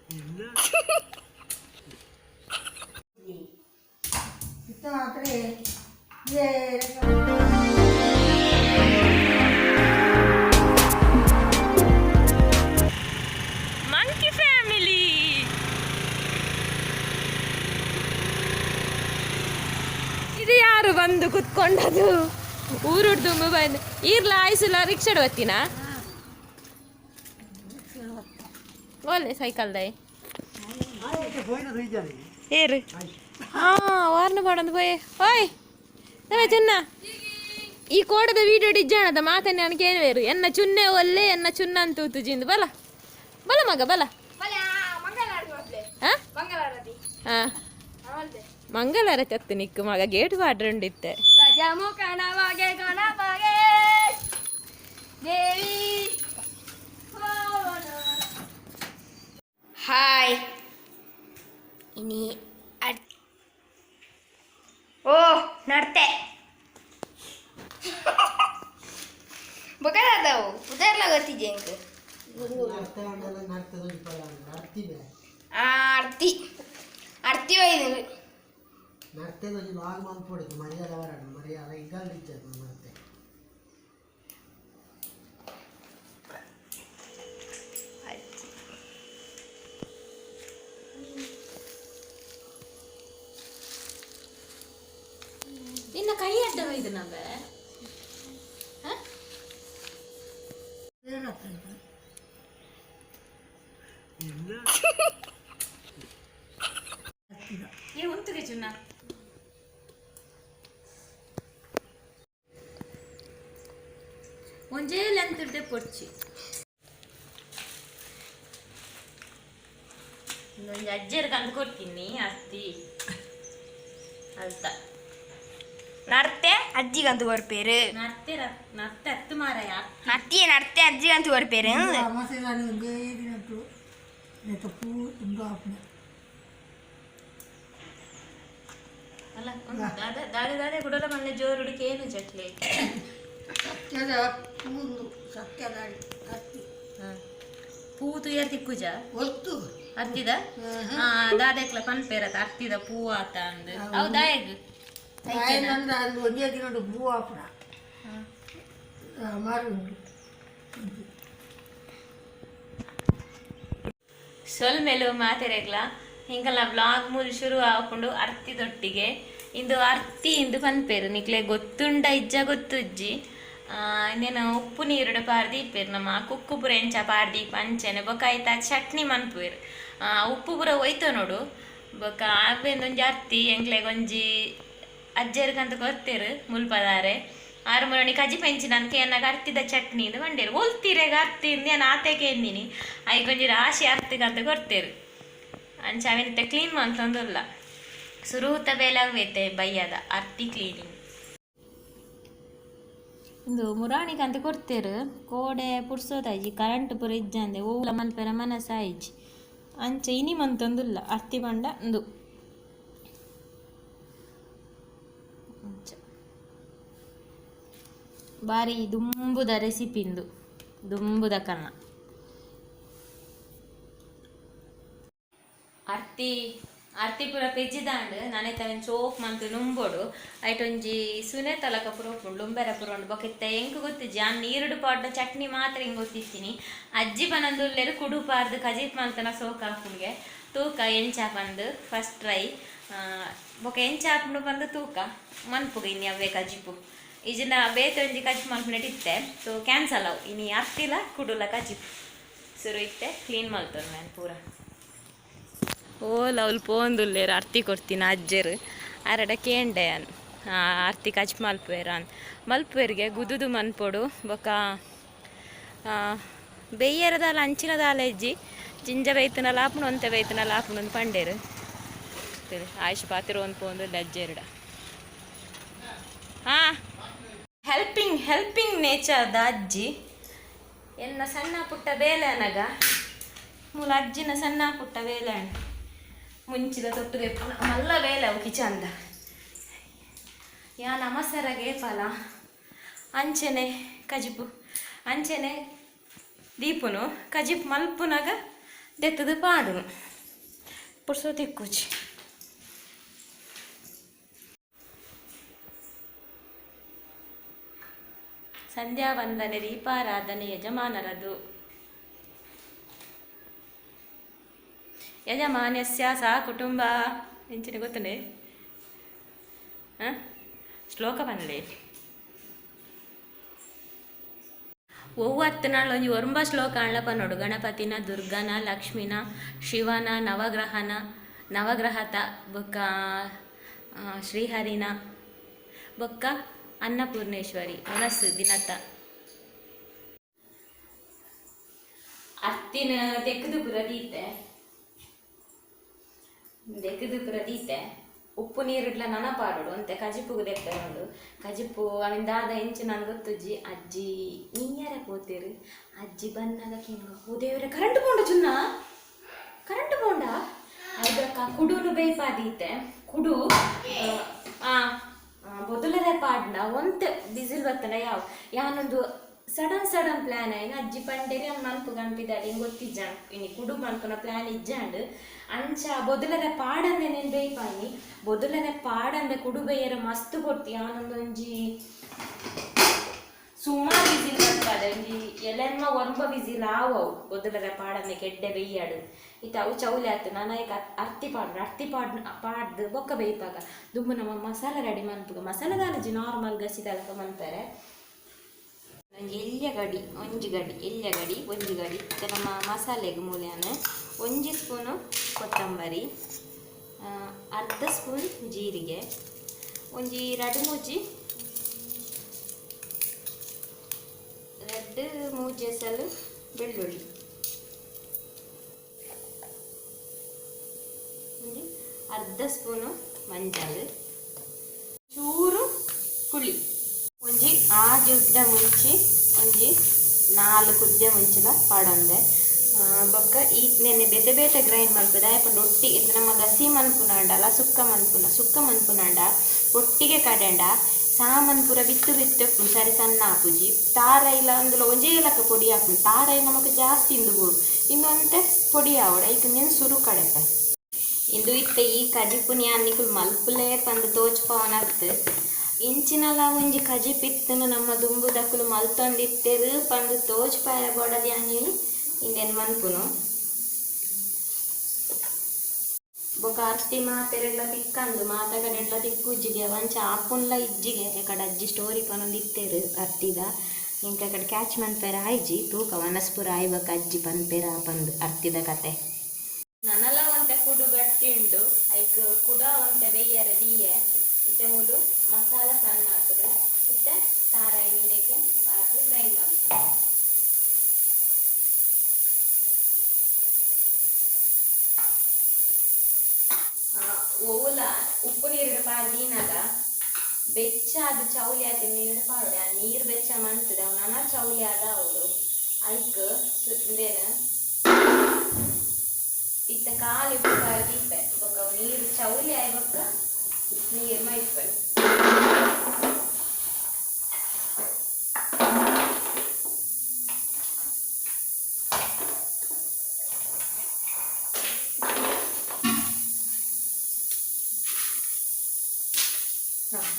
Monkey family. ಇದು ಯಾರು ಬಂದು ಕುತ್ಕೊಂಡದು? ಊರುಡ್ದು ಬಂದು ಈರ್ಲ ಆಯ್ಸುಲ ರಿಕ್ಷಾಡ್ ಬತ್ತೀನ? ಒಲ್ಲೆ ಸೈಕಲ್ ದೈ ಏರು. ಹಾ, ವಾರ್ನ ಪಾಡೊಂದು ಪೋಯೆ. ಓಯ್ ನವೆ ಚೆನ್ನ, ಈ ಕೋಡದ ವೀಡಿಯೋ ಡಿಜ್ಜಾಣದ ಮಾತನ್ನ ನಾನು ಕೇಳುವೇರು. ಎನ್ನ ಚುನ್ನೆ ಒಲ್ಲೆ, ಎನ್ನ ಚುನ್ನ ಅಂತ ತೂತುಜಿಂದು. ಬಲ ಬಲ ಮಗ ಬಲ. ಹಾ ಹಾ, ಮಂಗಳಾರ ಚತ್ತು ನಿಕ್ಕು ಮಗ. ಗೇಟ್ ಪಾಡ್ರಂಡಿತ್ತೆ. ಹಾಯ್. ಇನಿ ಓ ನಡ್ತೆ ಬೊಕದಾದವು ಪುದರ್ಲ ಗೊತ್ತಿಜೆ ಎಂಕ್. ಆರ್ತಿ ಅರ್ತಿ ಒಯ್ದು. ನರ್ತೇದೊಂಜಿ ಲಾಗ್ ಮಲ್ಪೊಡು, ಮರ್ಯಾದ ಬರಡು, ಮರ್ಯಾದ ಇಗ್ಗಲ್ ಇಜ್ಜದು ನರ್ತೆ. ನಿನ್ನ ಕೈ ಅಡ್ಡ ಇದು ನವೆ. ಈ ಉಂತುಗೆ ಚುನ್ನ ಒಂಜೇ ಲೆಂತ್ ಇಡ್ದೆ ಪೊರ್ಚಿ. ಒಂಜಿ ಅಜ್ಜೆರ್ ಕಂದು ಕೊಡ್ತೀನಿ ಅಸ್ತಿ ಅಲ್ತ. ನಡ್ತೆ ಅಜ್ಜಿಗಂತ ಕೊರ್ಪೇರು. ನರ್ತೆ ನರ್ತೆ ಅತ್ತು ಮಾರಾಯ. ನರ್ತಿಯೇ, ನಡ್ತೆ ಅಜ್ಜಿಗಂತ ಕೊರ್ಪೇರು. ಅಮಾಸೆಗಾನಿ ಒಂದೇ ದಿನಟ್ಟು ನೆತ್ತ ಪೂ ಉಂದು ಆಪುನ. ಅಲ್ಲ, ಒಂದು ದಾದ ದಾದೆ ದಾದೆ ಕುಡಲ ಮಲ್ಲೆ ಜೋರುಡು ಕೇನು ಚಟ್ಲಿ. ಸತ್ಯದ ಪೂಂದು, ಸತ್ಯದ ಅತ್ತಿ. ಪೂ ತುಯರ್ ತಿಕ್ಕುಜ. ಒತ್ತು. ಅರ್ತಿದ. ಹಾ, ದಾದೆಕ್ಲ ಪನ್ಪೇರತ ಅರ್ತಿದ ಪೂ ಆತ ಅಂದ್. ಹೌದಾ? ಹೇಗ್? ನಂದ ಅದು ಒಂದೇ ದಿನಟ್ಟು ಪೂ ಆಪುನ ಮಾರು ಉಂಡು. ಸೊಲ್ಮೆಲು ಮಾತೆರೆಗ್ಲ. ಹಿಂಗಲ್ಲ ಬ್ಲಾಗ್ ಮೂಲ ಶುರು ಆಪುಂಡು ಅರ್ತಿದೊಟ್ಟಿಗೆ. ಇಂದು ಅರ್ತಿ ಇಂದು ಪನ್ಪೇರು, ನಿಕ್ಲೆ ಗೊತ್ತುಂಡ ಇಜ್ಜ ಗೊತ್ತುಜ್ಜಿ. ಇನ್ನೇನು, ಉಪ್ಪು ನೀರುಡು ಪಾರ್ದೀಪೇರು. ನಮ್ಮ ಕುಕ್ಕು ಪೂರ ಎಂಚ ಪಾರ್ದೀಪ ಅಂಚೆನೆ. ಬೊಕ ಐತ ಚಟ್ನಿ ಮನ್ಪುವೆರ್. ಉಪ್ಪು ಪೂರ ಒಯ್ತ ನೋಡು. ಬೊಕ ಅವೆಂದೊಂಜಿ ಅರ್ತಿ ಎಂಕ್ಲೆಗ್ ಒಂಜಿ ಅಜ್ಜೆರ್ಗಂತ ಕೊರ್ತೆರ್ ಮುಲ್ಪದಾರೆ. ಆರು ಮುರಣಿ ಕಜಿ ಪೆಂಚಿನ ಎನ್ನಾಗ ಅರ್ತಿದ ಚಟ್ನಿ ಇಂದು ಬಂಡೇರು. ಒಲ್ತಿರೆಗ ಅರ್ತಿ ಇಂದು ನಾನು ಆತೆ ಕೇಂದಿನಿ. ಐಕೊಂಜಿ ರಾಶಿ ಅರ್ತಿಗಂತ ಕೊರ್ತೆರ್. ಅಂಚ ಅವೆನಿತ್ತೆ ಕ್ಲೀನ್ ಮಂತೊಂದುಲ್ಲ. ಸುರೂತ ಬೇಲೆ ಅವೇತೆ ಬಯ್ಯದ ಅರ್ತಿ ಕ್ಲೀನಿಂಗ್. ಇಂದು ಮುರಾಣಿಗಂತ ಕೊಡ್ತೇರು. ಕೋಡೆ ಪುರ್ಸೋದಾಯ್ಜಿ, ಕರೆಂಟ್ ಪೂರ ಇಜ್ಜಂದೆ ಓಲ ಮನ್ಪೆರ ಮನಸ್ಸಾಯಿಜಿ. ಅಂಚ ಇನಿ ಮಂತೊಂದುಲ್ಲ ಅರ್ತಿ ಬಂಡ ಇಂದು. ಅಂಚ ಬಾರಿ ದುಂಬುದ ರೆಸಿಪಿ ಇಂದು, ದುಂಬುದ ಕನ್ನ ಅರ್ತಿ. ಅರ್ತಿ ಪೂರ ಪೆಜ್ಜಿದಾಂಡ್. ನಾನೈತೆ ಅವೆನ್ ಚೋಕ್ ಮಂತ್ ನುಂಬೋಡು. ಐಟ್ ಒಂಜಿ ಸುನೆ ತಲಕ ಪೂರ ಉಪ್ಪುಂಡು, ಲುಂಬೆರ ಪೂರ ಉಂಡು. ಬೊಕ ಇತ್ತೆ ಎಂಕ್ ಗೊತ್ತಿಜ್ಜಿ, ಆನ್ ನೀರುಡು ಪಾಡ್ದ ಚಟ್ನಿ ಮಾತ್ರ ಹಿಂಗ್ ಗೊತ್ತಿತ್ತೀನಿ. ಅಜ್ಜಿ ಪನೊಂದುಲ್ಲೆರ್, ಕುಡು ಪಾರ್ದು ಕಜಿಪ್ ಮಲ್ತನ ಸೋಕ್ ಆಪುಂಡ್ಗೆ. ತೂಕ ಎಂಚ ಪಂದ್, ಫಸ್ಟ್ ಟ್ರೈ. ಬೊಕ ಎಂಚ ಆಪುಂಡು ಪಂದ್ ತೂಕ ಮನ್ಪುಗ ಇನಿ ಅವೇ ಕಜಿಪು. ಇಜಿನ ಬೇತೆ ಒಂಜಿ ಕಜಿಪು ಮನ್ಪುನೆಟ್ ಇತ್ತೆ, ಸೊ ಕ್ಯಾನ್ಸಲ್ ಅವು. ಇನಿ ಅರ್ತಿಲ ಕುಡುಲ ಕಜಿಪು. ಸುರು ಇತ್ತೆ ಕ್ಲೀನ್ ಮಲ್ತೊನು ನಾನು ಪೂರ. ಓಲ್ ಅವ್ಲು ಪೋಂದುಲ್ಲೇರು ಅರ್ತಿ ಕೊಡ್ತೀನಿ ಅಜ್ಜೆರು. ಅರಡ ಕೇಂಡೆ ಅನ್ ಅರ್ತಿ ಕಚ್ ಮಲ್ಪುವೆರ್ ಅನ್. ಮಲ್ಪುವೆರ್ಗೆ ಗುದುದು ಮನ್ಪೊಡು. ಬೊಕ ಬೆಯ್ಯರದಾಲ ಅಂಚಿನ ದಾಲ ಇಜ್ಜಿ. ಜಿಂಜ ಬೈತನ ಲಾಪುಣು, ಒಂತೆ ಬೈತನ ಲಾಪುಣು ಅಂದ್ ಪಂಡೇರು. ಆಯುಷ್ ಪಾತಿರ ಒಂದು ಪೋಂದು ಅಜ್ಜೆರಡ. ಹಾ, ಹೆಲ್ಪಿಂಗ್ ಹೆಲ್ಪಿಂಗ್ ನೇಚರ್ದ ಅಜ್ಜಿ. ಎನ್ನ ಸಣ್ಣ ಪುಟ್ಟ ಬೇಲೆ ಅನಗ ಮೂಲ ಅಜ್ಜಿನ ಸಣ್ಣ ಪುಟ್ಟ ಬೇಲೆ ಅಣ್ಣ. ಮುಂಚಿದ ತೊಟ್ಟು ದೆಪ್ಪುನ ಮಲ್ಲ ಬೇಲೆ ಅವು ಕಿಚನ್ದ. ಯಾನ್ ಅಮಸರಗೆ ಫಲ ಅಂಚೆನೆ ಕಜಿಪು ಅಂಚೆನೆ ದೀಪುನು. ಕಜಿಪು ಮಲ್ಪುನಾಗ ದೆತ್ತದು ಪಾಡುನು ಪುರ್ಸೋ ತಿಕ್ಕುಜಿ. ಸಂಧ್ಯಾ ವಂದನೆ ದೀಪಾರಾಧನೆ ಯಜಮಾನರದು. ಯಜಮಾನ್ಯಸ್ಯ ಸಾ ಕುಟುಂಬ ಎಂಚಿನ ಗೊತ್ತನೆ ಶ್ಲೋಕ ಪನ್ಲೆ. ಒವ್ವತ್ತು ನಾಳು ಒಂಜಿ ಒರ್ಂಬ ಶ್ಲೋಕ ಅಣ್ಣ ಪನ್ನೋಡು. ಗಣಪತಿನ, ದುರ್ಗನ, ಲಕ್ಷ್ಮಿನ, ಶಿವನ, ನವಗ್ರಹನ, ನವಗ್ರಹತ ಬೊಕ್ಕ ಶ್ರೀಹರಿನ ಬೊಕ್ಕ ಅನ್ನಪೂರ್ಣೇಶ್ವರಿ ಮನಸ್ಸು ದಿನತ. ಅರ್ತಿನ ದೆಕ್ಕದು ಪುರ ದೀತೆ, ದೆಕ್ಕದು ಪುರ ದೀತೆ. ಉಪ್ಪು ನೀರಿಡ್ಲ ನನ ಪಾಡೋಡು ಅಂತೆ ಕಜಿಪುಗು ದೆಕ್ಕನುಂಡು. ಕಜಿಪು ಅವಿನ ದಾದ ಇಂಚು ನಾನು ಗೊತ್ತುಜ್ಜಿ. ಅಜ್ಜಿ ನೀಯರ ಪೋತೇರು ಅಜ್ಜಿ ಬನ್ನಾಗ ಕೇನುಗ ಓ ದೇವ್ರೆ ಕರೆಂಟ್ ಪೋಂಡ ಚುನ್ನ ಕರೆಂಟ್ ಪೋಂಡ ಐದಕ್ಕ ಕುಡುನು ಬೇಯ್ಪಾದೀತೆ. ಕುಡು ಬೊದಲರೆ ಪಾಡ್ನ ಒಂತೆ ಬಿಸಿಲು ಬತ್ತನ ಯಾವ ಯಾನೊಂದು ಸಡನ್ ಸಡನ್ ಪ್ಲ್ಯಾನ್ ಆಯ್ನ ಅಜ್ಜಿ ಪಂಡೇರಿ ಅವ್ನು ಮನ್ಪು ಗನ್ಪಿದಾಳೆ ಹಿಂಗೆ ಗೊತ್ತಿಜ್ಜಾಂಡ್ ಇನಿ ಕುಡು ಮನ್ಪುನ ಪ್ಲ್ಯಾನ್ ಇಜ್ಜಾಂಡ್ ಅಂಚ ಬೊದಲರೆ ಪಾಡಂದೆ ನೆನ್ ಬೇಯ್ಪಾನಿ. ಬೊದಲರೆ ಪಾಡಂದೆ ಕುಡು ಬೇಯರ ಮಸ್ತ್ ಕೊಡ್ತಿ. ಯಾನೊಂದೊಂಜಿ ಸುಮಾರು ಬಿಸಿಲು ಬರ್ಪಾದೆ ಒಂಜಿ ಎಲೆಮ್ಮ ಒರ್ಂಬ ಬಿಸಿಲು ಆವವು ಬೊದಲರೆ ಪಾಡಂದೆ ಕೆಡ್ಡೆ ಬೇಯ್ಯಾಡು. ಇತ್ತ ಅವು ಚೌಲಿ ಆತು ನಾನು ಈಗ ಅರ್ತಿ ಪಾಡ್ದು ಅರ್ತಿ ಪಾಡ್ ಪಾಡ್ದು ಬೊಕ್ಕ ಬೇಯ್ಪಾಗ ದುಂಬು ನಮ್ಮ ಮಸಾಲ ರೆಡಿ ಮನ್ಪುಗ. ಮಸಾಲ ದಾಲಜಿ ನಾರ್ಮಲ್ ಗಸಿದಲ್ಕ ಮನ್ಪೆರೆ. ಒಂಜಿ ಎಲ್ಯ ಗಡಿ ಒಂಜಿ ಗಡಿ ಎಲ್ಯ ಗಡಿ ಒಂಜಿ ಗಡಿ ಇತ್ತೆ ನಮ್ಮ ಮಸಾಲೆಗೆ ಮೂಲ್ಯಾನ ಒಂಜಿ ಸ್ಪೂನು ಕೊತ್ತಂಬರಿ, ಅರ್ಧ ಸ್ಪೂನ್ ಜೀರಿಗೆ, ಒಂಜಿ ರಡ್ಡು ಮೂಜಿ ರಡ್ಡು ಮೂಜಿ ಎಸಲು ಬೆಳ್ಳುಳ್ಳಿ, ಒಂಜಿ ಅರ್ಧ ಸ್ಪೂನು ಮಂಜಲ್, ಚೂರು ಪುಳಿ, ಒಂಜಿ ಆಜಿ ಉದ್ದ ಮುಂಚಿ, ಒಂಜಿ 4 ಉದ್ದ ಮುಂಚಿನ ಪಾಡಂದೆ. ಬೊಕ್ಕ ಈ ನೆನ್ನೆ ಬೇತೆ ಬೇತೆ ಗ್ರೈಂಡ್ ಮಲ್ಪುದ ಪಂಡ ಒಟ್ಟಿಗೆ ಇತ್ತೆ ನಮ್ಮ ಗಸಿ ಮನ್ಪುನಾಂಡಲ ಸುಕ್ಕ ಮನ್ಪುನ ಸುಕ್ಕ ಮನ್ಪುನಾಂಡ ಒಟ್ಟಿಗೆ ಕಡೆಂಡ ಸಾಮಾನು ಪೂರ ಬಿತ್ತು ಬಿತ್ತು ಸರಿ ಸಣ್ಣ ಆಪುಜಿ. ತಾರೈಲ ಅಂದುಲ ಒಂಜೇ ಲಕ್ಕ ಪೊಡಿ ಹಾಪುಂಡು. ತಾರೈ ನಮಕ್ ಜಾಸ್ತಿ ಇಂದು ಬೋಡು ಇಂದು ಅಂತೆ ಪೊಡಿ ಆವಡ ಐಕ್ ನೆನ್ ಸುರು ಕಡೆಪ. ಇಂದು ಇತ್ತೆ ಈ ಕಜಿಪು ಯಾನ್ ನಿಕುಲು ಮಲ್ಪುಲೇ ಪಂದ್ ತೋಜ್ಪಾವನತ್. ಇಂಚಿನಲ ಒಂಜಿ ಕಜಿಪಿತ್ತನು ನಮ್ಮ ದುಂಬುದಕುಲು ಮಲ್ತೊಂದಿತ್ತೆರು ಪಂದ್ ತೋಜ್ಪಾಯ ಬೋಡದ ಯಾನಿ ಇಂದೆನ್ ಮನ್ಪುನು. ಬೊಕ ಅರ್ತಿ ಮಾತೆರೆಡ್ಲ ತಿಕ್ಕಂದು ಮಾತ ಕಡೆಡ್ಲ ತಿಕ್ಕುಜ್ಜಿಗೆ ಅವಂಚ ಆಪುನ್ಲ ಇಜ್ಜಿಗೆ ಎಕಡೆ ಅಜ್ಜಿ ಸ್ಟೋರಿ ಪನೊಂದು ಇತ್ತೆರು ಅರ್ತಿದ ಇಂಕ ಕಡೆ ಕ್ಯಾಚ್ ಮನ್ಪೆರ ಆಯ್ಜಿ ತೂಕ ವನಸ್ಪುರ ಆಯ್ಬಕ ಅಜ್ಜಿ ಪನ್ಪೆರ ಪಂದು ಅರ್ತಿದ ಕತೆ. ನನಲ ಒಂತೆ ಕುಡು ಗಟ್ಟಿ ಉಂಡು ಐಕ್ ಕುಡ ಒಂತೆ ಬೆಯ್ಯರ ದೀಯೆ. ಇತ್ತೆ ಮೂಲು ಮಸಾಲ ಸಣ್ಣ ಹಾಕುದು. ಇತ್ತೆ ತಾರಾಯಿ ಇಂದೆಕ್ಕೆ ಪಾಕು ಗ್ರೈಂಡ್ ಮಾಡ್ಕೊಂಡು ಓಲ ಉಪ್ಪು ನೀರು ಪಾಡ್ದೀನಾಗ ಬೆಚ್ಚ ಅದು ಚೌಲಿ ಆತಿ ನೀರು ಪಾಡೋಡು. ಆ ನೀರು ಬೆಚ್ಚ ಮಂತದೆ ಅವು ನನ ಚೌಲಿ ಆದ ಅವಳು ಐಕ್ ಇಂದೇನು ಇತ್ತ ಕಾಲು ಉಪ್ಪು ಪಾಡ್ದೀಪೆ ಬೊಕ್ಕ ಅವು ನೀರು ಚೌಲಿ ಆಯ್ ಬೊಕ್ಕ ನೀರು ಮೈಪೆ.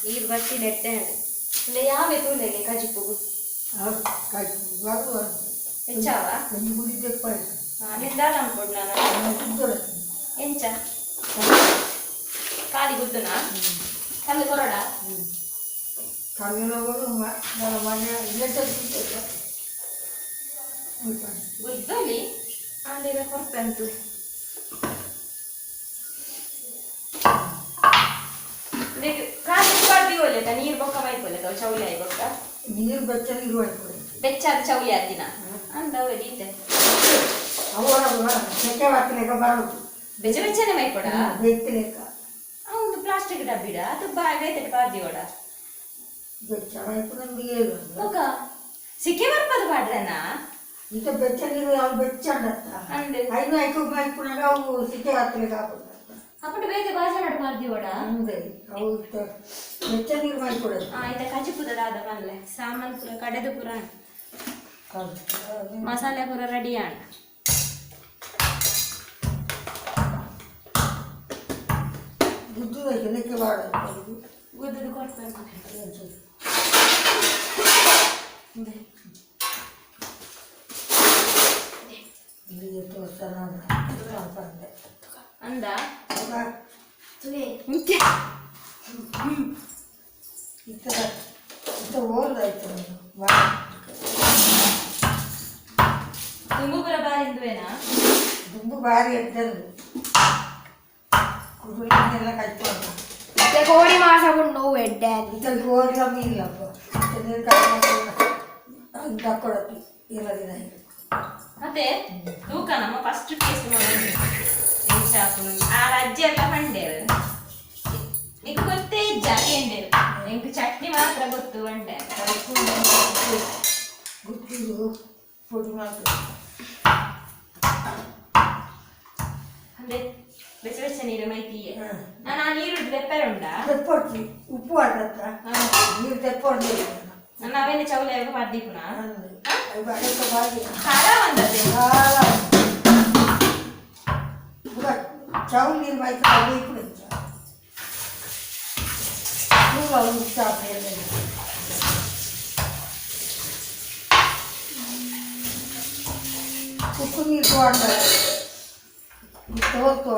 ನೀರು ಬತ್ತಿ ನೆಟ್ಟೆ ಇಲ್ಲ ಯಾವೆ ತೂಲೆಗೆ ಕಜಿಪುಗು ಹೆಚ್ಚಾವ ನಿಂದಾದ ಅನ್ಕೊಡ್ ನಾನು ಎಂಚ ಖಾಲಿ ಗುದ್ದುನಾ ಕಲ್ಲು ಕೊರಡ ಗುದ್ದಲಿ ಅಂದಿರ ಕೊರ್ಪೆಂತು. ಖಾಲಿ ಪಾಡ್ದಿ ಒಲ್ಲೆತ ನೀರು ಬೊಕ್ಕ ಮೈಪೊಲ್ಲೆತ ಚೌಲಿ ಆಯ್ ಬೊಕ್ಕ ನೀರು ಬೆಚ್ಚ ನೀರು ಆಯ್ತು ಬೆಚ್ಚಾದ ಚೌಲಿ ಆತಿನ ಅಂದ ದೀತೆ ಅವರ ಸೆಕೆ ಹಾಕಲಿಕ್ಕೆ ಬರೋದು ಬೆಚ್ಚ ಬೆಚ್ಚನೆ ಮೈಪೊಡ ಬೆತ್ತಲೇಕ ಒಂದು ಪ್ಲಾಸ್ಟಿಕ್ ಡಬ್ಬಿಡ ಅದು ಬೇತೆ ಪಾಡ್ದಿ ಓಡ ಬೆಚ್ಚ ಮೈಪು ನಮ್ಗೆ ಬೊಕ್ಕ ಸಿಕ್ಕೆ ಬರ್ಪದು ಪಾಡ್ರೆನಾ ಈಗ ಬೆಚ್ಚ ನೀರು ಅವು ಬೆಚ್ಚ ಅಂಡತ್ತ ಅಂದೆ ಐದು ಐಕು ಮೈಪುನಾಗ ಅವು ಸಿಕೆ ಹಾಕ್ಲಿಕ್ಕೆ ಆಪುಂಡು ಅಪ್ಪಟ ಬೇತೆ ಬಾಜನಡ್ ಪಾಡ್ದಿ ಓಡ ಅಂದೆ ಅವು ಬೆಚ್ಚ ನೀರು ಮೈಪುಡದು. ಇತ್ತ ಕಜಿಪುದ ದಾದ ಪನ್ಲೆ ಸಾಮಾನು ಪೂರ ಕಡೆದು ಪೂರ ಮಸಾಲೆ ಪೂರ ರೆಡಿ ಆಂಡ್. ಗುದ್ದು ನೆಕ್ಕೆ ಬಾಡ. ಗುದ್ದದು ಕೊಡ್ತಾರೆ. ಅಂದ. ಇಂಚೆ. ಇತ್ತ ಇತ್ತ ಓಲ್ದಾಯ್ತು. ತುಂಬು ಪುರ ಬಾರಿ ಇಂದುವೇನಾ? ದುಂಬು ಬಾರಿ ಎದ್ದದು ಕುದುರೆಲ್ಲ ಕಟ್ಕೊಂಡು. ಇತ್ತೆ ಕೋಡಿ ಮಾಸ ನೋವು ಎಡ್ಡೆ. ಇತ್ತ ಗೋಡ್ಲ ಇಲ್ಲಪ್ಪ, ಅಂತ ಕೊಡತಿ ಇಲ್ಲದಿನ. ಅದೇ ತೂಕ ನಮ್ಮ ಫಸ್ಟ್ ಟೇಸ್ಟ್ ಮಾಡೋದು. ಆ ರಜ್ಜೆ ಎಲ್ಲ ಪಂಡೇರು ನಿಕ್ ಗೊತ್ತೇ ಇಜ್ಜ ಕೇಂಡೇರು. ಎಂಕ್ ಚಟ್ನಿ ಮಾತ್ರ ಗೊತ್ತು ಬಂಡೆ. ಗುತ್ತಿದು ಪೊಡಿ ಮಾಡ್ತದೆ. ಅಂದ್ರೆ ಬೆಚ್ಚ ಬೆಚ್ಚ ನೀರು ಮೈತಿಯೇ. ನಾನು ಆ ನೀರು ತೆಪ್ಪರೆ ಉಂಡಾ? ತೆಪ್ಪೊಡ್ತಿ, ಉಪ್ಪು ಆಡತ್ತ ನೀರು ತೆಪ್ಪೊಡ್ದು. ನನ್ನ ಅವೇನೆ ಚೌಲ ಪರ್ದೀಪುನ. ಅಡಕ್ಕೆ ಬಾಗಿ. ಖಾರ ಒಂದತ್ತೆ. ಚೌಲ್ ನೀರು ಮೈಕ್ ಇಪ್ಪು ಉಪ್ಪು. ಉಪ್ಪು ನೀರು ತಗೊಂಡ ತೋರ್ತು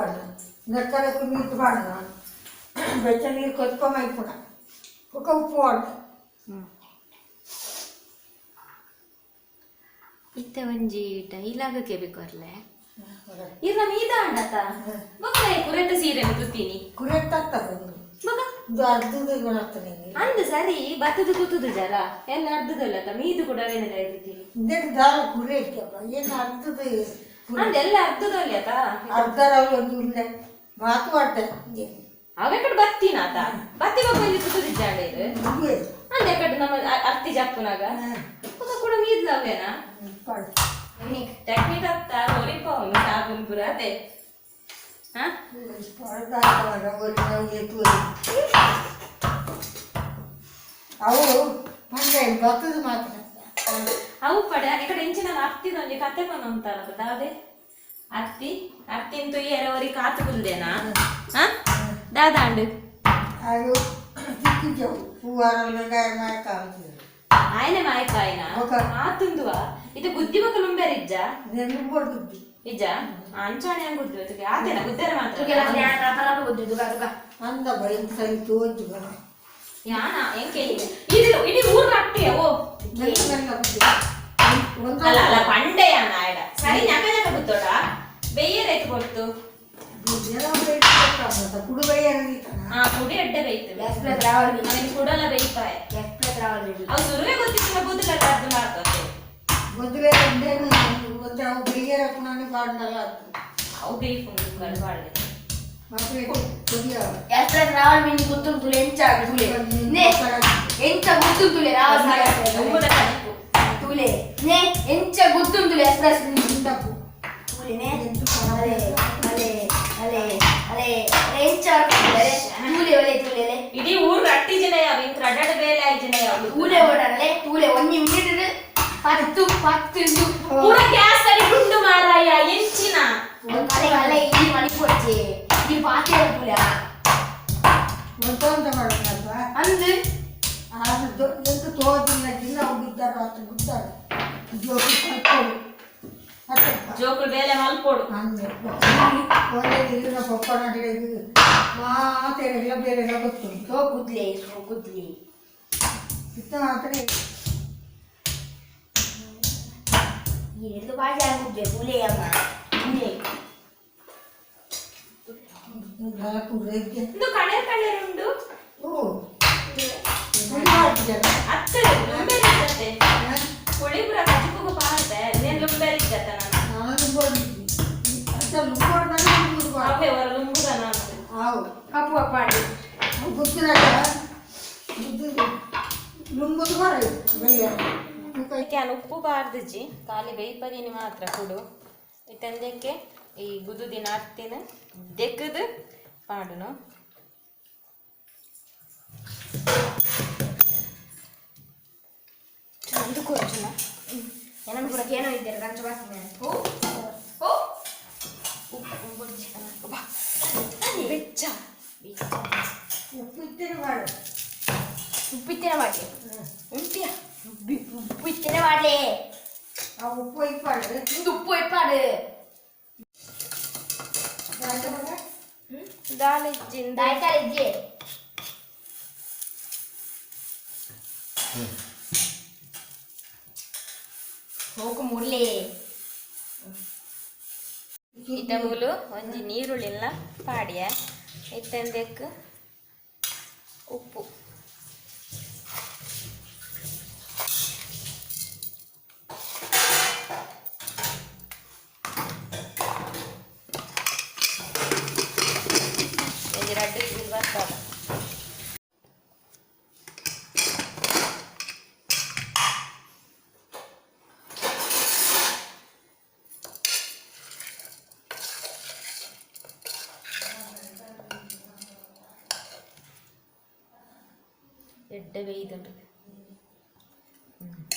ನೆಕ್ಕರೆ ನೀರು ಬಾಡ ಬೆಚ್ಚ ನೀರು ಕೊತ್ಕೊ ಮೈಪುಣ ಬೊಕ್ಕ ಉಪ್ಪು ವಾಡ. ಇತ್ತೆ ಒಂಜಿ ಡೈಲಾಗ್ ಕೇಬೇಕು ಅರ್ಲೆ. ಇರ್ನ ಮೀದ ಅಂಡತ ಬೊಕ್ಕ ಕುರೆತ ಸೀರೆ ತುತ್ತೀನಿ. ಕುರೆತ್ತಾಗ್ತದೆ. ಬೊಕ್ಕ ಇದು ಅರ್ಧದ ಗುಣಾಗ್ತದೆ. ಅಂದ್ ಸರಿ ಬತ್ತದ ತುತ್ತುದು ಜರ ಎಲ್ಲ ಅರ್ಧದಲ್ಲ ಮೀದು ಕೂಡ ಏನೆಲ್ಲ ತುತ್ತೀನಿ. ಇಂದಕ್ಕೆ ದಾಲ ಕುರೆ ಇತ್ತಪ್ಪ, ಏನು ಅರ್ಧದ. ಅಂದ್ ಎಲ್ಲ ಅರ್ಧದಲ್ಲಿ ಆತ. ಅರ್ಧ ರವೆ ಒಂದು ಉಂಡೆ ಮಾತು ಆಡ್ದೆ. ಅವೆ ಕಡೆ ಬತ್ತೀನಾತ ಬತ್ತಿ ಬೊಕ್ಕ ಇಲ್ಲಿ ತುತ್ತುದಿಜ್ಜಾಂಡ ಇದು. ಇದುವೇ. ಅಂದ್ ಕಡೆ ನಮ್ಮ ಅರ್ತಿ ಜಪ್ಪುನಾಗ ಬೊಕ್ಕ ಕೂಡ ಮೀದ್ಲ ಅವೇನಾ? ಪಾಡು. ಚಟ್ನಿ ತತ್ತ ಒರಿಪವನು ಸಾಬೂನ್ ಪುರ ಅದೇ ಹಾ. ಅವು ಪಂಡೆ ಬತ್ತದ ಮಾತ್ರ. ಅವು ಪಡೆ ಈ ಕಡೆ ಇಂಚಿನ ಅರ್ತಿದ ಒಂಜಿ ಕತೆ ಪನ ಉಂತಾನ ದಾದೆ ಅರ್ತಿ ಅರ್ತಿನ್ ತುಯ್ಯರ ಒರಿ ಕಾತು ಕುಲ್ದೇನಾ ಹಾ ದಾದಾಂಡು. ಅದು ತಿಕ್ಕಿದ್ದೆವು ಹೂವಾರಲ್ಲ ಮಾಯಕ. ಆಯ್ನೆ ಮಾಯಕಾಯಿನ. ಬೊಕ? ಆತುಂದುವ ಇದು ಬುದ್ಧಿ ಬೊಕ ಲುಂಬೆರಿಜ್ಜ. ನೆನ್ಪು. ಇಜ್ಜ ಅಂಚಾಣೆ ಹಂಗ್ ಗುದ್ದು ತುಗೆ ಆತೇನ ಗುದ್ದರ ಮಾತ್ರ. ಅಂದ ಬೈನ್ ಸರಿ ತೋಜು ಬರ. ಯಾನ ಎಂಕೆ ಇದು ಇಡೀ ಊರು ಅಟ್ಟಿಯ ಓ. ಮೆಲ್ಲ ಮೆಲ್ಲ ಬುದ್ಧಿ. ಒಂದು ಅಲ್ಲ ಅಲ್ಲ ಪಂಡೆ ಯಾನ ಆಯ್ಡ ಸರಿ ನಕ ನಕ ಗುತ್ತೋಡ ಬೆಯ್ಯರೈತು ಕೊಡ್ತು. ಕುಡು ಬೈಯರ. ಹಾ ಕುಡಿ ಅಡ್ಡೆ ಬೇಯ್ತು ಅವನಿಗೆ ಕುಡಲ ಬೇಯ್ಪಾಯ. ಅವು ಸುರುವೆ ಗೊತ್ತಿತ್ತು ಬುದ್ಧಲ ಅರ್ಧ ಮಾಡ್ತದೆ. ಮೊದಲೇ ಒಂದೇನು ಒಂದು ಅವು ಬೈಯರ ಪುನಾನಿ ಬಾಂಡಲ್ಲ. ಅವು ಬೇಯ್ಪುಂಡು ಬಾಳ್ದೆ. ಮಾತ್ರ ಕೊದಿಯ. ಎಂಚ ಗುತ್ತುಂತುಲೆ ದುಂಬುದ ಕಲಿಪು. ತೂಲೆ ನೇ ಎಂಚ ಗುತ್ತುಂತುಲೆ ಎಕ್ಸ್ಪ್ರೆಸ್. ತಪ್ಪು. ತೂಲೆ ನೇ ಅಲೆ ಅಲೆ ಅಲೆ ಅಲೆ ಅಲೆ ಎಂಚ ತೂಲೆ ಒಲೆ ತೂಲೆ ಇಡೀ ಊರು ಅಟ್ಟಿ ಜನ ಯಾವ ಇಂಕ್ ರಡಡ ಬೇಲೆ ಆಯ್ ಜನ ಯಾವ. ತೂಲೆ ಓಡಾಡಲೆ ತೂಲೆ ಒಂಜಿ ಮಿನಿಟ್ 10 10. ಪೂರ ಗ್ಯಾಸ್ ಅಡಿ ಗುಂಡು ಮಾರಾಯ ಎಂಚಿನ. ಅಲೆ ಅಲೆ ಈ ಮಣಿಪೊಚ್ಚೆ ಈ ಪಾತೆ ತೂಲೆ. ಒಂತೊಂತ ಮಾಡೋದಪ್ಪ. ಅಂದು. ಅದು ಎಂತ ತೋದಿಲ್ಲ ಜಿಲ್ಲ ಹೋಗಿದ್ದಾರೆ ಅಷ್ಟು ಗುತ್ತಾರೆ ಜೋಕಿ ಕಲ್ಪೋಡು ಅತ್ತಪ್ಪ. ಜೋಕುಳು ಬೇಲೆ ಮಲ್ಪೋಡು. ಅಂದೆ ಒಳ್ಳೆ ಇಲ್ಲಿನ ಪಪ್ಪನಗಳಿಗೆ ಮಾತೆಲ್ಲ ಬೇರೆ ಎಲ್ಲ ಗೊತ್ತುಂಟು. ಸೋ ಗುದ್ಲೆ ಸೋ ಗುದ್ಲೆ. ಇತ್ತ ಮಾತ್ರ. ಈ ಎರಡು ಭಾಷೆ ಆಗುದ್ಲೆ ತೂಲೆ ಅಮ್ಮ ತೂಲೆ. ಕುಡ್ರೆ. ಇಂದು ಕಣೇರ್ ಕಣೇರ್ ಉಂಡು. ಓ ಪುಡಿ ಮಾಡ್ತಿದ್ದಾರೆ. ಅತ್ತರೆ ಲುಂಬೆರಿ ಇದ್ದತೆ ಪುಳಿ ಪುರ ಕಜಿಪುಗು ಪಾಡ್ದೆ ನೇನ್ ಲುಂಬೆರಿ ಇದ್ದತ ನಾನು. ನಾನು ಲುಂಬೋಡು ಅತ್ತ ಲುಂಬೋಡು ನಾನು ಲುಂಬುದು. ಅವೇ ಹೊರ ಲುಂಬುದ ನಾನು. ಆವು. ಕಪ್ಪು ಅಪ್ಪಾಡಿ. ಅವು ಗೊತ್ತಿರಲ್ಲ ಬುದ್ಧಿ ಲುಂಬುದು ಬರ ಬಯ್ಯ. ಅದಕ್ಕೆ ನಾನು ಉಪ್ಪು ಬಾರ್ದಿಜ್ಜಿ ಖಾಲಿ ಬೇಯ್ಪದೀನಿ ಮಾತ್ರ ಕುಡು ಇತ್ತಂದಕ್ಕೆ ಈ ಗುದುದಿನ ಅತ್ತಿನ ದೆಕ್ಕದು ಪಾಡುನು. ಒಂದು ಕೊರ್ಚುನ. ಏನನ್ನು ಕೂಡ ಏನೋ ಇದ್ದಾರೆ ಕಂಚ ಬಾಸ್ನೆ ಓ ಓ ಬೆಚ್ಚ. ಉಪ್ಪು ಇತ್ತೇನೆ ಮಾಡು. ಉಪ್ಪಿತ್ತಿನ ಮಾಡಲಿ ಉಂಟಿಯ ಉಪ್ಪು ಇತ್ತೇನೆ ಮಾಡಲಿ. ಆ ಉಪ್ಪು ಇಪ್ಪಾಡು. ಇಂದು ಉಪ್ಪು ಇಪ್ಪಾಡು. ದಾಲ್ ಇಜ್ಜಿಂದ. ದಾಯ್ತಾರ ಇಜ್ಜಿ. ಹೋಗು ಮುರ್ಲಿ. ಇತ್ತ ಮೂಲು ಒಂಜಿ ನೀರುಳ್ಳಿಲ್ಲ ಪಾಡಿಯ ಇತ್ತಂದೆಕ್ ಉಪ್ಪು. ಒಂಜಿ ರಡ್ಡ್ ವಿಸಿಲ್ ಬರ್ತದ. ಎಡ್ಡೆ ಬೇಯ್ದುಂಡು,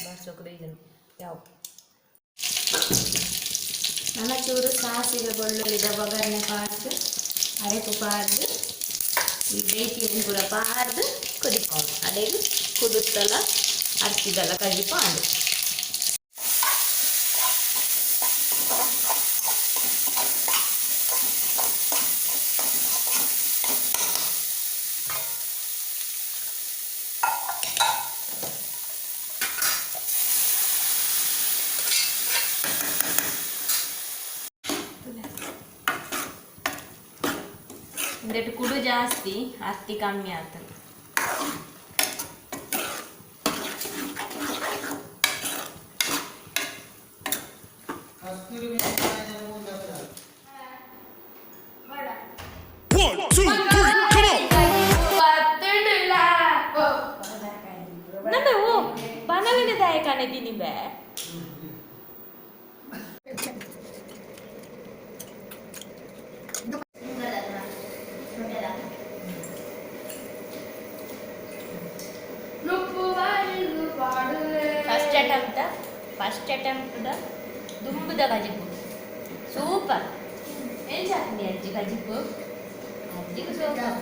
ಬಾರ್ಸೋಕೆ ಬೇಯ್ದುಂಡು ಯಾವ. ನನ್ನ ಚೂರು ಸಾಸಿವೆ ಬೆಳ್ಳುಳ್ಳಿದ ಒಗ್ಗರಣೆ ಪಾಡ್ದು, ಅರೆಪು ಪಾಡ್ದು, ಈ ಬೇಯ್ತಿನ ಪೂರ ಪಾಡ್ದು ಕುದಿಕೊಂಡು ಅದೇ ಕುದುತ್ತಲ್ಲ ಅರ್ತಿದಲ್ಲ ಕಜಿಪು ಆಂಡು. ಇಂದೆಟ್ ಕುಡು ಜಾಸ್ತಿ, ಅರ್ತಿ ಕಮ್ಮಿ ಆಗ್ತದೆ. One, two, three, come on! ನಂಬೆ ಓ ಬನವಿನ ದಾಯಕನೇ ದಿನಿ ಬೇ. ಫಸ್ಟ್ ಅಟೆಂಪ್ಟ್, ಫಸ್ಟ್ ಅಟೆಂಪ್ಟ್ ದುಂಬುದ ಕಜಿಪು ಸೂಪರ್. ಏನ್ ಚಾತ್ನಿ ಅಜ್ಜಿ ಕಜಿಪು ಅಜ್ಜಿಗೂ ಸೂಪರ್.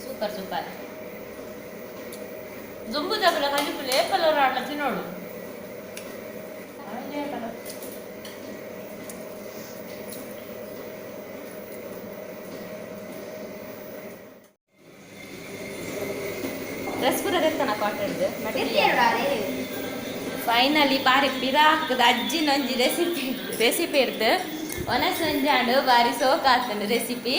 Super super. ದುಂಬುದಗಲ ಕಜಿಪು ಲೇಪಲ ರಾಣ ತಿನ್ನೋಡು. ಡ್ರೆಸ್ ಪೂರ ದೆತ್ತನ ಕಾಟನ್ದು. ಫೈನಲಿ ಬಾರಿ ಪಿರಾಕ್ದ ಅಜ್ಜಿನೊಂಜಿ ರೆಸಿಪಿ ರೆಸಿಪಿ ಇರ್ದು ಒನಸ್ ಒಂಜಾಂಡು ಬಾರಿ ಸೋಕಾತನು ರೆಸಿಪಿ,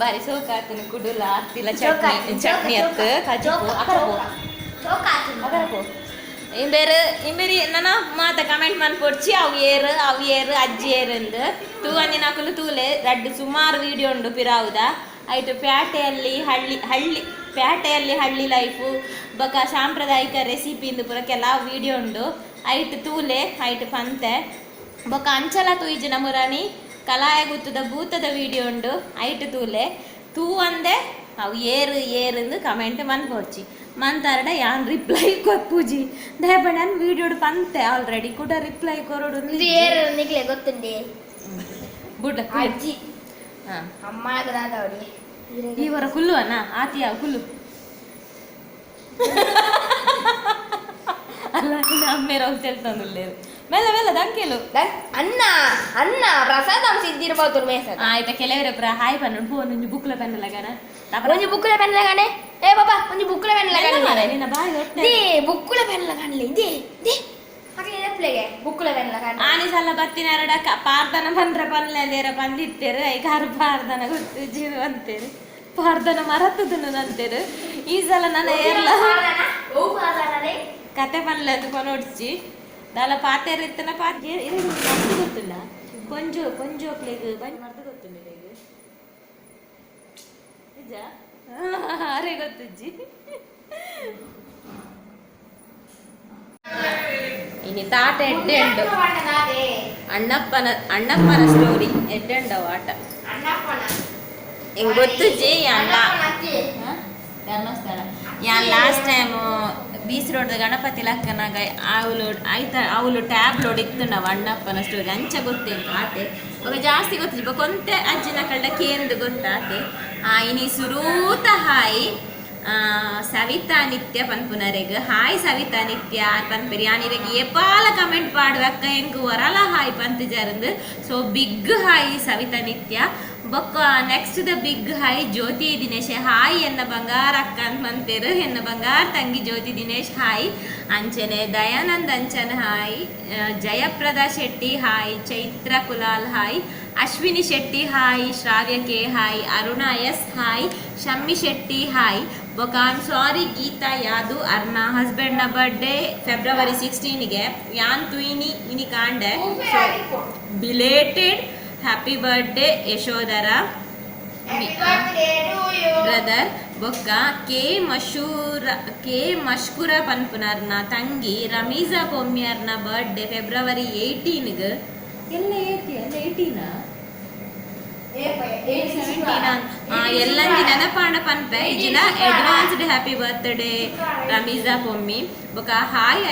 ಬಾರಿ ಸೋಕಾತನು. ಕುಡುಲ ಅತ್ತಿಲ ಚಟ್ನಿ ಚಟ್ನಿ ಅತ್ತು ಕಜಿಪು ಅಕರಪು ಅಕರಪು. ಇಂಬೇರು ಇಂಬೇರಿ ನನ್ನ ಮಾತ ಕಮೆಂಟ್ ಮನ್ಪೊಡ್ಚಿ ಅವು ಏರು ಅವು ಏರು ಅಜ್ಜಿ ಏರಂದು ತೂ ಅಂದಿನಕುಲು ತೂಲೆ. ರಡ್ಡು ಸುಮಾರು ವಿಡಿಯೋ ಉಂಡು ಪಿರಾವುದ. ಐಟು ಪ್ಯಾಟೆಯಲ್ಲಿ ಹಳ್ಳಿ ಹಳ್ಳಿ ಪ್ಯಾಟೆಯಲ್ಲಿ ಹಳ್ಳಿ ಲೈಫು ಬೊಕ ಸಾಂಪ್ರದಾಯಿಕ ರೆಸಿಪಿ ಇಂದು ಪೂರ ಕೆಲವು ವಿಡಿಯೋ ಉಂಡು. ಐಟು ತೂಲೆ ಐಟು ಪಂತೆ. ಬೊಕ ಅಂಚಲ ತೂಯಿಜಿ ನಮುರಾಣಿ ಕಲಾಯ ಗುತ್ತದ ಭೂತದ ವಿಡಿಯೋ ಉಂಡು. ಐಟು ತೂಲೆ. ತೂ ಅಂದೆ ಅವು ಏರು ಏರಂದು ಕಮೆಂಟ್ ಮನ್ಪೊಡ್ಚಿ ಮಂತಾರಡ ಯಾನ್ ರಿಪ್ಲೈ ಕೊಪ್ಪುಜಿ. ದಯಪಂಡ ನಾನು ವಿಡಿಯೋಡು ಪಂತೆ ಆಲ್ರೆಡಿ ಕೂಡ ರಿಪ್ಲೈ ಕೊರಡು. ಇದು ಏರು ನಿಕ್ಲೆ ಗೊತ್ತುಂಡೆ. ಬುಡ್ಲ. ಅಜ್ಜಿ. ಹಾ. ಅಮ್ಮ ಅವಳಿ. ಈ ವರ ಕುಲ್ಲು ಅಣ್ಣ ಆತಿಯ ಕುಲ್ಲು ಅಲ್ಲ ನಿನ್ನ ಅಮ್ಮೇರ ತೆಲ್ತಂದುಲ್ಲೇರು ಮೆಲ್ಲ ಮೆಲ್ಲ ದಂಕೇಲು. ಅನ್ನ ಅನ್ನ ಪ್ರಸಾದ ಸಿದ್ದಿರ್ಬೋದು ಮೇಸ. ಆಯ್ತಾ, ಕೆಲವರ ಹಾಯ್ ಪನ್ನು ಫೋನ್ ಒಂಜಿ ಬುಕ್ಲ ಪೆನ್ ಲಗನ. ಒಂಜಿ ಬುಕ್ಕುಲ ಪೆನ್ ಲಗಾನೆ. ಏ ಬಾಬಾ, ಒಂಜಿ ಬುಕ್ಕುಲ ಪೆನ್ ಲಗಾನೆ. ನಿನ್ನ ಬಾಯಿ ಹೊಟ್ಟೆ. They ಬುಕ್ಕುಲ ಪೆನ್ ಲಗಾನ್ಲೆ they they ಅಕ್ಲೆ ನೆಪ್ಲೆಗೆ ಬುಕ್ಕುಲ ಪೆನ್ ಲಗಾನೆ. ಆನಿ ಸಲ ಬತ್ತಿನ ಪಾರ್ದನ ಬಂದ್ರ ಪನ್ಲೆ ಅಂದೇರ ಬಂದಿತ್ತೇರು ಐಕಾರು ಪಾರ್ದನ ಗೊತ್ತು ಜೀವ ಅಂತೇರು ಪಾರ್ದನ ಮರತದನು ಅಂತೇರು. ಈ ಸಲ ನನ್ನ ಏರ್ಲ ಕತೆ ಪನ್ಲೆ ಅದು ಪನೊಡ್ಚಿ ದಾಲ ಪಾತೇರ್ ಇತ್ತನ ಪಾತೆ ಮರ್ದು ಗೊತ್ತಿಲ್ಲ. ಕೊಂಜೋ ಕೊಂಜೋಕ್ಲೆಗ್ ಬಂದ್ ಮರ್ದು ಗೊತ್ತಿಲ್ಲ ಇರೆಗ್ ನಿಜ ಅರೆ ಗೊತ್ತುಜ್ಜಿ. ಇನಿ ತಾಟ ಎಡ್ಡೆ ಉಂಡು. ಅಣ್ಣಪ್ಪನ ಅಣ್ಣಪ್ಪನ ಸ್ಟೋರಿ ಎಡ್ಡೆ ಉಂಡವು ಆಟ. ಅಣ್ಣಪ್ಪನ. ಇಂಗ್ ಗೊತ್ತುಜ್ಜಿ ಯಾನ್ ಧರ್ಮಸ್ಥಳ ಯಾನ್ last time beach road Ganapati ಲಕ್ಕನಾಗ ಆವುಲು ಆಯ್ತ ಅವಳು ಟ್ಯಾಬ್ ಲೋಡ್ ಇತ್ತು ನಾವು ಅಣ್ಣಪ್ಪನ ಸ್ಟೋರಿ ಅಂಚ ಗೊತ್ತೇನು ಆತೆ ಬೊಕ ಜಾಸ್ತಿ ಗೊತ್ತಿಜ್ಜಿ ಬೊಕ ಒಂತೆ ಅಜ್ಜಿನ ಕಳ್ಳ ಕೇಂದು ಗೊತ್ತಾತೆ. ಇನಿ ಸುರೂತ ಹಾಯ್ ಸವಿತಾ ನಿತ್ಯ ಪನ್ಪುನರೆಗ್ ಹಾಯ್ ಸವಿತಾ ನಿತ್ಯ ಪನ್ಪೆರಿ ಯಾನಿರೆಗ್ ಏಪಾಲ ಕಮೆಂಟ್ ಪಾಡುವಕ್ಕ ಎಂಕ್ ವರಲ hi ಪಂತಿಜಾರಂದು. So big hi Savitha Nithya. ಬೊಕ್ಕ next the big hi Jyothi Dinesh hi ಎನ್ನ ಬಂಗಾರ ಅಕ್ಕ ಅಂತ ಮಂತೇರು ಎನ್ನ ಬಂಗಾರ ತಂಗಿ ಜ್ಯೋತಿ ದಿನೇಶ್ ಹಾಯ್. ಅಂಚನೆ Dayanand Anchan hi, Jayaprada Shetty hi, Chaitra Kulal hi, Ashwini Shetty hi, Shravya K hi, Aruna S hi, Shammi Shetty hi. ಬೊಕ I'm sorry Geetha Yadu ಅರ್ನ ಹಸ್ಬೆಂಡ್ನ ಬರ್ಡೇ ಫೆಬ್ರವರಿ 16ಗೆ ಯಾನ್ ತುಯಿನಿ ಇನಿ ಕಾಂಡೆ. Belated happy birthday Yashodhara brother. ಬೊಕ್ಕ K ಮಶ್ಕುರ ಪನ್ಪುನರ್ನ ತಂಗಿ ರಮೀಜಾ ಪೊಮ್ಮಿಯರ್ನ ಬರ್ಡೇ ಫೆಬ್ರವರಿ 18ಗ್. ಎಲ್ಲ ಏತಿ ಎಲ್ಲ 18 ಎಲ್ಲಂಜಿ ನೆನಪಾಣ ಪನ್ಪೆ ಇಜಿನ ಅಡ್ವಾನ್ಸ್ಡ್ ಹ್ಯಾಪಿ ಬರ್ತ್ಡೇ ರಮೀಜಾ ಪೊಮ್ಮಿ. ಬೊಕ ಹಾಯ್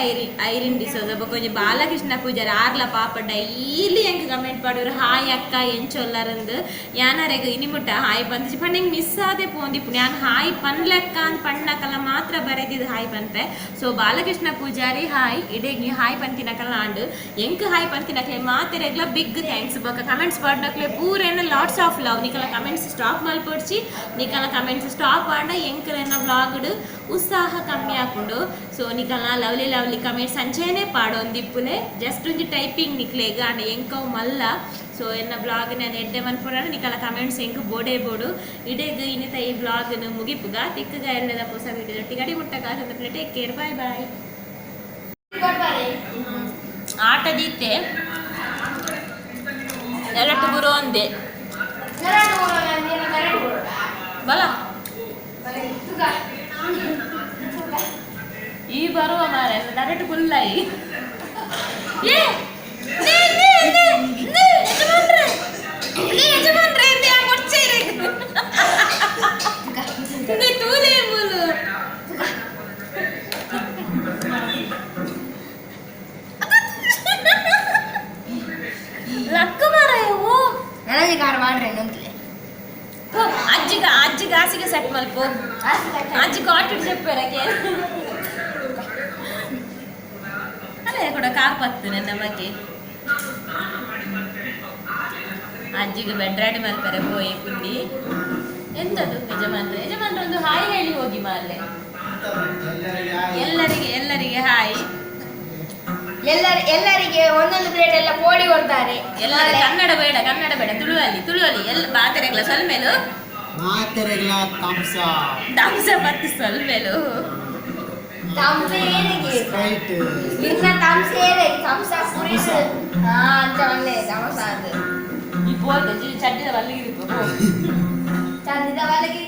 ಐರಿನ್ ಡಿಸೋಜ. ಬೊಕ ಒಂಜಿ ಬಾಲಕೃಷ್ಣ ಪೂಜಾರಿ ಆರ್ಲ ಪಾಪ ಡೈಲಿ ಎಂಕ್ ಕಮೆಂಟ್ ಪಾಡುವರು ಹಾಯ್ ಅಕ್ಕ ಎಂಚೊಲ್ಲರಂದು. ಯಾನರೆಗ್ ಇನಿ ಮುಟ್ಟ ಹಾಯ್ ಪಂತಿಜಿ ಪಂಡ ಎಂಕ್ ಮಿಸ್ ಆದೆ ಪೋಂದಿಪ್ಪು ಯಾನ್ ಹಾಯ್ ಪನ್ಲೆಕ್ಕ ಅಂದ್ ಪಣ್ಣಕಲ್ಲ ಮಾತ್ರ ಬರೆದಿದ್ದು ಹಾಯ್ ಪನ್ಪೆ. ಸೊ ಬಾಲಕೃಷ್ಣ ಪೂಜಾರಿ ಹಾಯ್ ಇಡೇಗ್ ನೀವು ಹಾಯ್ ಪಂತಿನಕಲ್ಲ ಆಂಡ್ ಎಂಕ್ ಹಾಯ್ ಪಂತಿನಕ್ಲೆ ಮಾತೆರೆಗ್ಲ ಬಿಗ್ thanks. ಬೊಕ ಕಮೆಂಟ್ಸ್ ಪಾಡ್ನಕ್ಲೆ ಪೂರೇನ ಲಾಟ್ಸ್ ಆಫ್ ಲವ್. ನಿಕಲ ಕಮೆಂಟ್ಸ್ ಸ್ಟಾಪ್ ಮಲ್ಪೊಡ್ಚಿ, ನಿಕಲ ಕಮೆಂಟ್ಸ್ ಸ್ಟಾಪ್ ಆಂಡ ಎಂಕಲೆನ ವ್ಲಾಗ್ಡ್ ಉತ್ಸಾಹ ಕಮ್ಮಿ ಆಪುಂಡು. ಸೊ ನಿಕಲ್ನ ಲವ್ಲಿ ಲವ್ಲಿ ಕಮೆಂಟ್ಸ್ ಅಂಚೆನೆ ಪಾಡೊಂದಿಪ್ಪುಲೆ ಜಸ್ಟ್ ಒಂಜಿ ಟೈಪಿಂಗ್ ನಿಕ್ಲೆಗ್ ಆಂಡ ಎಂಕವು ಮಲ್ಲ. ಸೊ ಎನ್ನ ಬ್ಲಾಗ್ ನಾನು ಎಡ್ಡೆ ಮನ್ಪುನಾಡ ನಿಕಲ ಕಮೆಂಟ್ಸ್ ಎಂಕ್ ಬೋಡೇ ಬೋಡು. ಇಡೇಗ್ ಇನ್ನಿತ ಈ ಬ್ಲಾಗ್ನು ಮುಗಿಪುಗ ತಿಕ್ಕುಗ ಎಲ್ಲದ ಪೊಸ ವಿಡಿಯೋ ಗಡಿ ಮುಟ್ಟ ಕಾಸಂದ. Take care, bye bye. ಆಟ ದೀತೆ ನೆಲಟ್ಟು ಗುರು ಒಂದೇ ಬಲ ಈ ಬರುವ ಮಾರೆ ಡೈರೆಕ್ಟ್ ಫುಲ್ ಆಯಿ. ಏ ನೇ ನೇ ನೇ ನೇ ಯಜಮಾನ್ರೆ ನೇ ಯಜಮಾನ್ರೆ ಇಂದೆ ಆ ಕೊಚ್ಚೇರೆ ನೇ ತೂಲೆ ಮೂಲು ಲಕ್ಕ ಮಾರಾಯ. ಓ ನನಗೆ ಕಾರ್ ಮಾಡ್ರೆ ನಂತಲೇ ಅಜ್ಜಿಗ ಅಜ್ಜಿಗೆ ಹಾಸಿಗೆ ಸೆಟ್ ಮಲ್ಪ ಅಜ್ಜಿ ಕಾಟು చెప్పారకే ಅದೇ ಕೂಡ ಕಾರ್ ಪತ್ತು ನನ್ನ ಬಗ್ಗೆ ಅಜ್ಜಿಗೆ ಬೆಡ್ ರೆಡಿ ಮಾಡ್ತಾರೆ ಪೋಯಿ ಪುಂಡಿ ಎಂತದು ಯಜಮಾನ್ರೆ ಯಜಮಾನ್ರೆ ಒಂದು ಹಾಯ್ ಹೇಳಿ ಹೋಗಿ ಮಾರ್ಲೆ ಎಲ್ಲರಿಗೆ ಎಲ್ಲರಿಗೆ ಹಾಯ್. ಎಲ್ಲರಿಗೆ ಒಂದೊಂದು ಪ್ಲೇಟ್ ಎಲ್ಲ ಪೋಡಿ ಕೊಡ್ತಾರೆ. ಎಲ್ಲರ ಕನ್ನಡ ಬೇಡ ಕನ್ನಡ ಬೇಡ ತುಳುವಲ್ಲಿ ತುಳುವಲ್ಲಿ ಎಲ್ಲ ಮಾತೆರೆಗ್ಲ ಸೊಲ್ಮೇಲು ಮಾತೆರೆಗ್ಲ ತಾಮ್ಸ ತಾಮ್ಸ ಪತ್ತು ಸೊಲ್ಮೇಲು ತಾಮ್ಸ ಏನಿಗೆ ಸ್ಪ್ರೈಟ್ ಇನ್ನ ತಾಮ್ಸ ಏನಿಗೆ ತಾಮ್ಸ ಪುರಿಸ್ ಹಾ ಅಂತ ಒಳ್ಳೆ ತಾಮ್ಸ ಅದು ಈ ಪೋದ ಚಡ್ಡಿದ ಬಲ್ಲಿಗೆ ಚಡ್ಡಿದ ಬಲ್ಲಿಗೆ.